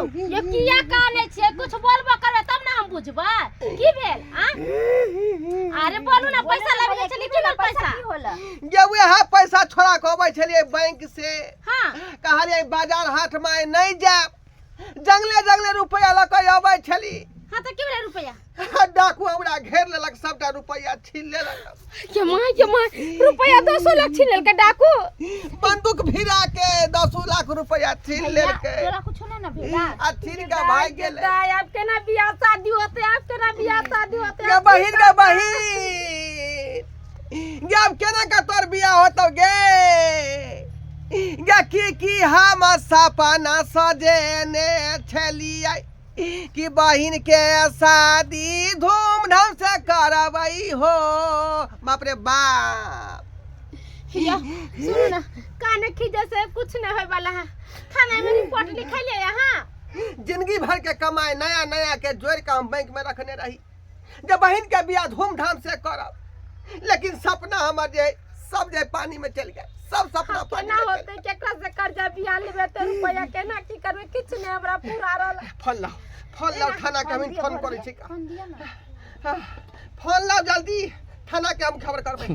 ये किया काने छियै? कुछ बोलबो करबै तब ने हम बुझबै। की भेल आ? अरे बोलू ना, पैसा लाबि गेल छलै की भेल पैसा? की होला? गे वएह पैसा छोड़ा के अबै छलियै बैंक से। हाँ। कहलियै बाजार हाट में आइ नहि जायब, जंगले जंगले रुपया लऽ कऽ अबै छली। हाँ, तऽ की भेलै रुपया? डाकू हमरा घेर लेलक, सबटा रुपया छीन लेलक। ये माँ, ये माँ, रुपया 10 लाख छीन लेलकै डाकू। बंदूक भिरा के 10 लाख रुपया छीन भैया, लेलकै। तोरा कुछो ना ना भेला? आ छीन के भागि गेलै। दाई, आब केना बियाह शादी होते? आब केना बियाह शादी होते? गे बहिन, गे बहिन, गे आब केना के तोर बियाह होतौ गे? गे की की हम सपना सजेने छलियै कि बहिन के शादी धूमधाम से करबै हो। बाप रे बाप। या, सुनू ना, काने खींचे से कुछ नहीं होए वाला है। थाना में रिपोर्ट लिखलिए यहाँ। जिंदगी भर के कमाई नया नया के जोड़ के हम बैंक में रखने रही जे बहिन के बियाह धूमधाम से करब, लेकिन सपना हमर जे सब जे पानी में चल गया, सब सपना पानी केना में चल होते? केकरा से कर्जा बियाह लेबै ते रुपया? केना की करबै? किछु नहि हमरा पूरा रहल। फोन लाओ, फोन लाओ, थाना के हम फोन करै छी। फोन दिअ ना। हाँ, फोन लाओ जल्दी, थाना के हम खबर करबै।